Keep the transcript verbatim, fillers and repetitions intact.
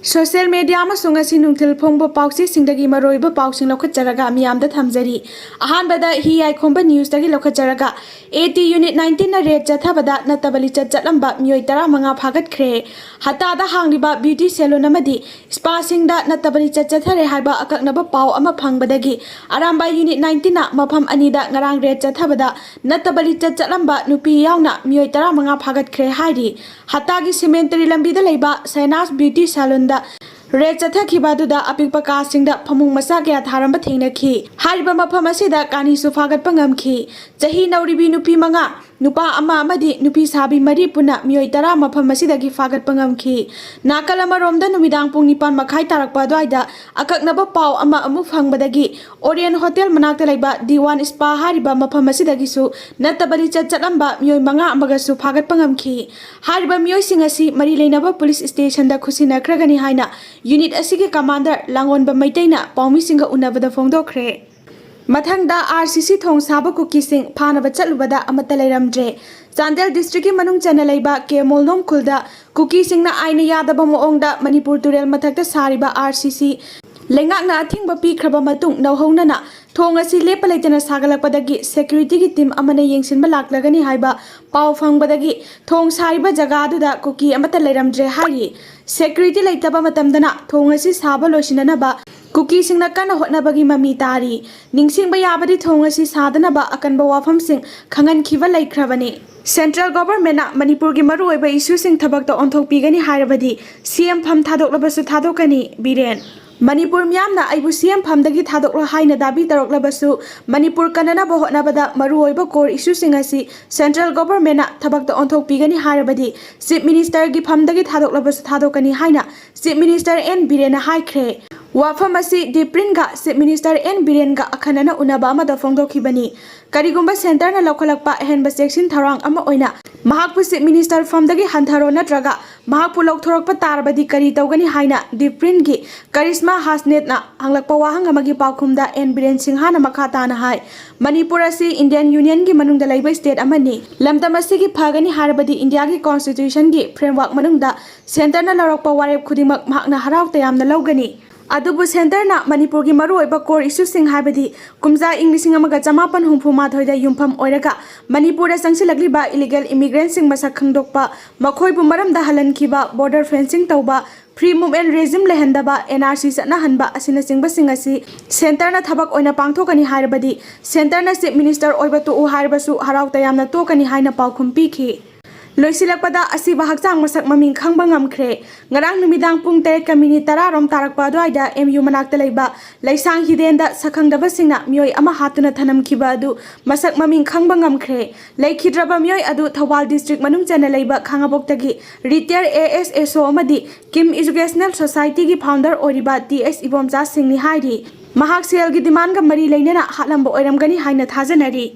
Social media ꯑꯃꯁꯨꯡ ꯉꯁꯤ ꯅꯨꯡꯊꯤꯜ ꯐꯣꯡꯕ ꯄꯥꯎꯆꯦꯁꯤꯡꯗꯒꯤ ꯃꯔꯨꯑꯣꯏꯕ ꯄꯥꯎꯁꯤꯡ ꯂꯧꯈꯠꯆꯔꯒ ꯃꯤꯌꯥꯝꯗ ꯊꯝꯖꯔꯤ꯫ ꯑꯍꯥꯟꯕꯗ ꯍꯤ ꯌꯥꯏꯈꯣꯝꯕ ꯅ꯭ꯌꯨꯁꯇꯒꯤ ꯂꯧꯈꯠꯆꯔꯒ, ꯑꯦ ꯇꯤ ꯌꯨꯅꯤꯠ ꯅꯥꯏꯟꯇꯤꯟꯅ ꯔꯦꯗ ꯆꯠꯊꯕꯗ ꯅꯠꯇꯕ ꯂꯤꯆꯠ ꯆꯠꯂꯝꯕ ꯃꯤꯑꯣꯏ ꯇꯔꯥꯃꯉꯥ ꯐꯥꯒꯠꯈ꯭ꯔꯦ꯫ ꯍꯠꯇꯥꯗ ꯍꯥꯡꯂꯤꯕ ꯕ꯭ꯌꯨꯇꯤ ꯁꯦꯂꯨꯟ ꯑꯃꯗꯤ ꯁ꯭ꯄꯥꯁꯤꯡꯗ ꯅꯠꯇꯕ ꯂꯤꯆꯠ ꯆꯠꯊꯔꯦ ꯍꯥꯏꯕ ꯑꯀꯛꯅꯕ ꯄꯥꯎ ꯑꯃ ꯐꯪꯕꯗꯒꯤ ꯑꯔꯥꯝꯕꯥꯏ ꯌꯨꯅꯤꯠ ꯅꯥꯏꯟꯇꯤꯟꯅ ꯃꯐꯝ ꯑꯅꯤꯗ ꯉꯔꯥꯡ ꯔꯦꯗ ꯆꯠꯊꯕꯗ ꯅꯠꯇꯕ ꯂꯤꯆꯠ ꯆꯠꯂꯝꯕ ꯅꯨꯄꯤ ꯌꯥꯎꯅ ꯃꯤꯑꯣꯏ ꯇꯔꯥꯃꯉꯥ ꯐꯥꯒꯠꯈ꯭ꯔꯦ ꯍꯥꯏꯔꯤ꯫ ꯍꯠꯇꯥꯒꯤ ꯁꯤꯃꯦꯟꯇꯔꯤ ꯂꯝꯕꯤꯗ ꯂꯩꯕ ꯁꯦꯅꯥꯁ ꯕ꯭ꯌꯨꯇꯤ ꯁꯦꯂꯨꯟꯗ ꯔꯦꯗ ꯆꯠꯊꯈꯤꯕ ꯑꯗꯨꯗ ꯑꯄꯤꯛꯄ ꯀꯥꯁꯤꯡꯗ ꯐꯃꯨꯡ ꯃꯆꯥ ꯀꯌꯥ ꯊꯥꯔꯝꯕ ꯊꯦꯡꯅꯈꯤ꯫ ꯍꯥꯏꯔꯤꯕ ꯃꯐꯝ ꯑꯁꯤꯗ ꯀꯥꯅꯤꯁꯨ ꯐꯥꯒꯠꯄ ꯉꯝꯈꯤ꯫ ꯆꯍꯤ ꯅꯧꯔꯤꯕꯤ ꯅꯨꯄꯤ ꯃꯉꯥ, ꯅꯨꯄꯥ ꯑꯃ ꯑꯃꯗꯤ ꯅꯨꯄꯤ ꯁꯥꯕꯤ ꯃꯔꯤ ꯄꯨꯟꯅ ꯃꯤꯑꯣꯏ ꯇꯔꯥ ꯃꯐꯝ ꯑꯁꯤꯗꯒꯤ ꯐꯥꯒꯠꯄ ꯉꯝꯈꯤ꯫ ꯅꯥꯀꯜ ꯑꯃꯔꯣꯝꯗ ꯅꯨꯃꯤꯗꯥꯡ ꯄꯨꯡ ꯅꯤꯄꯥꯟ ꯃꯈꯥꯏ ꯇꯥꯔꯛꯄ ꯑꯗꯨꯋꯥꯏꯗ ꯑꯀꯛꯅꯕ ꯄꯥꯎ ꯑꯃ ꯑꯃꯨꯛ ꯐꯪꯕꯗꯒꯤ ꯑꯣꯔꯤꯌꯦꯟ ꯍꯣꯇꯦꯜ ꯃꯅꯥꯛꯇ ꯂꯩꯕ ꯗꯤ ꯋꯥꯟ ꯁ꯭ꯄꯥ ꯍꯥꯏꯔꯤꯕ ꯃꯐꯝ ꯑꯁꯤꯗꯒꯤꯁꯨ ꯅꯠꯇꯕ ꯂꯤꯆꯠ ꯆꯠꯂꯝꯕ ꯃꯤꯑꯣꯏ ꯃꯉꯥ ꯑꯃꯒꯁꯨ ꯐꯥꯒꯠꯄ ꯉꯝꯈꯤ꯫ ꯍꯥꯏꯔꯤꯕ ꯃꯤꯑꯣꯏꯁꯤꯡ ꯑꯁꯤ ꯃꯔꯤ ꯂꯩꯅꯕ ꯄꯨꯂꯤꯁ ꯁ꯭ꯇꯦꯁꯟꯗ ꯈꯨꯠꯁꯤꯟꯅꯈ꯭ꯔꯒꯅꯤ ꯍꯥꯏꯅ ꯌꯨꯅꯤꯠ ꯑꯁꯤꯒꯤ ꯀꯃꯥꯟꯗꯔ ꯂꯥꯡꯑꯣꯟꯕ ꯃꯩꯇꯩꯅ ꯄꯥꯎꯃꯤꯁꯤꯡꯒ ꯎꯅꯕꯗ ꯐꯣꯡꯗꯣꯛꯈ꯭ꯔꯦ꯫ ꯃꯊꯪꯗ ꯑꯥꯔ ꯁꯤ ꯁꯤ ꯊꯣꯡ ꯁꯥꯕ ꯀꯨꯀꯤꯁꯤꯡ ꯐꯥꯅꯕ ꯆꯠꯂꯨꯕꯗ ꯑꯃꯠꯇ ꯂꯩꯔꯝꯗ꯭ꯔꯦ꯫ ꯆꯥꯟꯗꯦꯜ ꯗꯤꯁꯇ꯭ꯔꯤꯛꯀꯤ ꯃꯅꯨꯡ ꯆꯟꯅ ꯂꯩꯕ ꯀꯦ ꯃꯣꯜꯅꯣꯝ ꯈꯨꯜꯗ ꯀꯨꯀꯤꯁꯤꯡꯅ ꯑꯥꯏꯟꯅ ꯌꯥꯗꯕ ꯃꯑꯣꯡꯗ ꯃꯅꯤꯄꯨꯔ ꯇꯨꯔꯦꯜ ꯃꯊꯛꯇ ꯁꯥꯔꯤꯕ ꯑꯥꯔ ꯁꯤ ꯁꯤ ꯂꯩꯉꯥꯛꯅ ꯑꯊꯤꯡꯕ ꯄꯤꯈ꯭ꯔꯕ ꯃꯇꯨꯡ ꯅꯧꯍꯧꯅꯅ ꯊꯣꯡ ꯑꯁꯤ ꯂꯦꯞꯄ ꯂꯩꯇꯅ ꯁꯥꯒꯠꯂꯛꯄꯗꯒꯤ ꯁꯦꯀ꯭ꯌꯨꯔꯤꯇꯤꯒꯤ ꯇꯤꯝ ꯑꯃꯅ ꯌꯦꯡꯁꯤꯟꯕ ꯂꯥꯛꯂꯒꯅꯤ ꯍꯥꯏꯕ ꯄꯥꯎ ꯐꯪꯕꯗꯒꯤ ꯊꯣꯡ ꯁꯥꯔꯤꯕ ꯖꯒꯥ ꯑꯗꯨꯗ ꯀꯨꯀꯤ ꯑꯃꯠꯇ ꯂꯩꯔꯝꯗ꯭ꯔꯦ ꯍꯥꯏꯔꯤ꯫ ꯁꯦꯀ꯭ꯌꯨꯔꯤꯇꯤ ꯂꯩꯇꯕ ꯃꯇꯝꯗꯅ ꯊꯣꯡ ꯑꯁꯤ ꯁꯥꯕ ꯂꯣꯏꯁꯤꯟꯅꯅꯕ ꯀꯨꯀꯤꯁꯤꯡꯅ ꯀꯟꯅ ꯍꯣꯠꯅꯕꯒꯤ ꯃꯃꯤ ꯇꯥꯔꯤ꯫ ꯅꯤꯡꯁꯤꯡꯕ ꯌꯥꯕꯗꯤ ꯊꯣꯡ ꯑꯁꯤ ꯁꯥꯗꯅꯕ ꯑꯀꯟꯕ ꯋꯥꯐꯝꯁꯤꯡ ꯈꯪꯍꯟꯈꯤꯕ ꯂꯩꯈ꯭ꯔꯕꯅꯤ꯫ ꯁꯦꯟꯇ꯭ꯔꯦꯜ ꯒꯣꯚꯔꯟꯃꯦꯟꯠꯅ ꯃꯅꯤꯄꯨꯔꯒꯤ ꯃꯔꯨꯑꯣꯏꯕ ꯏꯁꯨꯁꯤꯡ ꯊꯕꯛꯇ ꯑꯣꯟꯊꯣꯛꯄꯤꯒꯅꯤ ꯍꯥꯏꯔꯕꯗꯤ ꯁꯤ ꯑꯦꯝ ꯐꯝ ꯊꯥꯗꯣꯛꯂꯕꯁꯨ ꯊꯥꯗꯣꯛꯀꯅꯤ꯫ ꯕꯤꯔꯦꯟ꯫ ꯃꯅꯤꯄꯨꯔ ꯃꯤꯌꯥꯝꯅ ꯑꯩꯕꯨ ꯁꯤ ꯑꯦꯝ ꯐꯝꯗꯒꯤ ꯊꯥꯗꯣꯛꯂꯣ ꯍꯥꯏꯅ ꯗꯥꯕꯤ ꯇꯧꯔꯛꯂꯕꯁꯨ ꯃꯅꯤꯄꯨꯔ ꯀꯟꯅꯅꯕ ꯍꯣꯠꯅꯕꯗ ꯃꯔꯨꯑꯣꯏꯕ ꯀꯣꯔ ꯏꯁꯨꯁꯤꯡ ꯑꯁꯤ ꯁꯦꯟꯇ꯭ꯔꯦꯜ ꯒꯣꯚꯔꯟꯃꯦꯟꯠꯅ ꯊꯕꯛꯇ ꯑꯣꯟꯊꯣꯛꯄꯤꯒꯅꯤ ꯍꯥꯏꯔꯕꯗꯤ ꯆꯤꯐ ꯃꯤꯅꯤꯁꯇꯔꯒꯤ ꯐꯝꯗꯒꯤ ꯊꯥꯗꯣꯛꯂꯕꯁꯨ ꯊꯥꯗꯣꯛꯀꯅꯤ ꯍꯥꯏꯅ ꯆꯤꯐ ꯃꯤꯅꯤꯁꯇꯔ ꯑꯦꯟ ꯕꯤꯔꯦꯟꯅ ꯍꯥꯏꯈ꯭ꯔꯦ꯫ ꯋꯥꯐꯝ ꯑꯁꯤ ꯗꯤꯄ꯭ꯔꯤꯟꯒ ꯆꯤꯐ ꯃꯤꯅꯤꯁꯇꯔ ꯑꯦꯟ ꯕꯤꯔꯦꯟꯒ ꯑꯈꯟꯅꯅ ꯎꯅꯕ ꯑꯃꯗ ꯐꯣꯡꯗꯣꯛꯈꯤꯕꯅꯤ꯫ ꯀꯔꯤꯒꯨꯝꯕ ꯁꯦꯟꯇꯔꯅ ꯂꯧꯈꯠꯂꯛꯄ ꯑꯍꯦꯟꯕ ꯆꯦꯛꯁꯤꯟ ꯊꯧꯔꯥꯡ ꯑꯃ ꯑꯣꯏꯅ ꯃꯍꯥꯛꯄꯨ ꯆꯤꯐ ꯃꯤꯅꯤꯁꯇꯔ ꯐꯝꯗꯒꯤ ꯍꯟꯊꯔꯣ ꯅꯠꯇ꯭ꯔꯒ ꯃꯍꯥꯛꯄꯨ ꯂꯧꯊꯣꯔꯛꯄ ꯇꯥꯔꯕꯗꯤ ꯀꯔꯤ ꯇꯧꯒꯅꯤ ꯍꯥꯏꯅ ꯗꯤꯄ꯭ꯔꯤꯟꯒꯤ ꯀꯔꯤꯁꯃꯥ ꯍꯥꯁꯅꯦꯠꯅ ꯍꯪꯂꯛꯄ ꯋꯥꯍꯪ ꯑꯃꯒꯤ ꯄꯥꯎꯈꯨꯝꯗ ꯑꯦꯟ ꯕꯤꯔꯦꯟ ꯁꯤꯡꯍꯥꯅ ꯃꯈꯥ ꯇꯥꯅ ꯍꯥꯏ, ꯃꯅꯤꯄꯨꯔ ꯑꯁꯤ ꯏꯟꯗꯤꯌꯟ ꯌꯨꯅꯤꯌꯟꯒꯤ ꯃꯅꯨꯡꯗ ꯂꯩꯕ ꯁ꯭ꯇꯦꯠ ꯑꯃꯅꯤ꯫ ꯂꯝꯗꯝ ꯑꯁꯤꯒꯤ ꯐꯒꯅꯤ ꯍꯥꯏꯔꯕꯗꯤ ꯏꯟꯗꯤꯌꯥꯒꯤ ꯀꯣꯟꯁꯇꯤꯇ꯭ꯌꯨꯁꯟꯒꯤ ꯐ꯭ꯔꯦꯝꯋꯥꯔꯛ ꯃꯅꯨꯡꯗ ꯁꯦꯟꯇꯔꯅ ꯂꯧꯔꯛꯄ ꯋꯥꯔꯦꯞ ꯈꯨꯗꯤꯡꯃꯛ ꯃꯍꯥꯛꯅ ꯍꯔꯥꯎ ꯇꯌꯥꯝꯅ ꯂꯧꯒꯅꯤ꯫ ꯑꯗꯨꯕꯨ ꯁꯦꯟꯇꯔꯅ ꯃꯅꯤꯄꯨꯔꯒꯤ ꯃꯔꯨꯑꯣꯏꯕ ꯀꯣꯔ ꯏꯁꯨꯁꯤꯡ ꯍꯥꯏꯕꯗꯤ ꯀꯨꯝꯖꯥ ꯏꯪ ꯂꯤꯁꯤꯡ ꯑꯃꯒ ꯆꯃꯥꯄꯟ ꯍꯨꯝꯐꯨ ꯃꯥꯊꯣꯏꯗ ꯌꯨꯝꯐꯝ ꯑꯣꯏꯔꯒ ꯃꯅꯤꯄꯨꯔꯗ ꯆꯪꯁꯤꯜꯂꯛꯂꯤꯕ ꯏꯂꯤꯒꯦꯜ ꯏꯃꯤꯒ꯭ꯔꯦꯟꯁꯤꯡ ꯃꯁꯛ ꯈꯪꯗꯣꯛꯄ, ꯃꯈꯣꯏꯕꯨ ꯃꯔꯝꯗ ꯍꯜꯍꯟꯈꯤꯕ, ꯕꯣꯔꯗꯔ ꯐꯦꯟꯁꯤꯡ ꯇꯧꯕ, ꯐ꯭ꯔꯤ ꯃꯨꯚꯃꯦꯟ ꯔꯦꯖꯤꯝ ꯂꯩꯍꯟꯗꯕ, ꯑꯦꯟ ꯑꯥꯔ ꯁꯤ ꯆꯠꯅꯍꯟꯕ ꯑꯁꯤꯅꯆꯤꯡꯕꯁꯤꯡ ꯑꯁꯤ ꯁꯦꯟꯇꯔꯅ ꯊꯕꯛ ꯑꯣꯏꯅ ꯄꯥꯡꯊꯣꯛꯀꯅꯤ ꯍꯥꯏꯔꯕꯗꯤ ꯁꯦꯟꯇꯔꯅ ꯆꯤꯐ ꯃꯤꯅꯤꯁꯇꯔ ꯑꯣꯏꯕ ꯇꯣꯛꯎ ꯍꯥꯏꯔꯕꯁꯨ ꯍꯔꯥꯎ ꯇꯌꯥꯝꯅ ꯇꯣꯛꯀꯅꯤ ꯍꯥꯏꯅ ꯄꯥꯎꯈꯨꯝ ꯄꯤꯈꯤ꯫ ꯂꯣꯏꯁꯤꯜꯂꯛꯄꯗ ꯑꯁꯤꯕ ꯍꯛꯆꯥꯡ ꯃꯁꯛ ꯃꯃꯤꯡ ꯈꯪꯕ ꯉꯝꯈ꯭ꯔꯦ꯫ ꯉꯔꯥꯡ ꯅꯨꯃꯤꯗꯥꯡ ꯄꯨꯡ ꯇꯔꯦꯠꯀ ꯃꯤꯅꯤꯠ ꯇꯔꯥ ꯔꯣꯝ ꯇꯥꯔꯛꯄ ꯑꯗꯨꯋꯥꯏꯗ ꯑꯦꯝ ꯌꯨ ꯃꯅꯥꯛꯇ ꯂꯩꯕ ꯂꯩꯁꯥꯡ ꯍꯤꯗꯦꯟꯗ ꯁꯛꯈꯪꯗꯕꯁꯤꯡꯅ ꯃꯤꯑꯣꯏ ꯑꯃ ꯍꯥꯠꯇꯨꯅ ꯊꯅꯝꯈꯤꯕ ꯑꯗꯨ ꯃꯁꯛ ꯃꯃꯤꯡ ꯈꯪꯕ ꯉꯝꯈ꯭ꯔꯦ꯫ ꯂꯩꯈꯤꯗ꯭ꯔꯕ ꯃꯤꯑꯣꯏ ꯑꯗꯨ ꯊꯧꯕꯥꯜ ꯗꯤꯁꯇ꯭ꯔꯤꯛ ꯃꯅꯨꯡ ꯆꯟꯅ ꯂꯩꯕ ꯈꯥꯉꯕꯣꯛꯇꯒꯤ ꯔꯤꯇꯥꯌꯔ ꯑꯦ ꯑꯦꯁ ꯑꯦꯁ ꯑꯣ ꯑꯃꯗꯤ ꯀꯤꯝ ꯏꯖꯨꯀꯦꯁꯅꯦꯜ ꯁꯣꯁꯥꯏꯇꯤꯒꯤ ꯐꯥꯎꯟꯗꯔ ꯑꯣꯏꯔꯤꯕ ꯇꯤ ꯑꯦꯁ ꯏꯕꯣꯝꯆꯥ ꯁꯤꯡꯅꯤ ꯍꯥꯏꯔꯤ꯫ ꯃꯍꯥꯛ ꯁꯦꯜꯒꯤ ꯗꯤꯃꯥꯟꯒ ꯃꯔꯤ ꯂꯩꯅꯅ ꯍꯥꯠꯂꯝꯕ ꯑꯣꯏꯔꯝꯒꯅꯤ ꯍꯥꯏꯅ ꯊꯥꯖꯅꯔꯤ꯫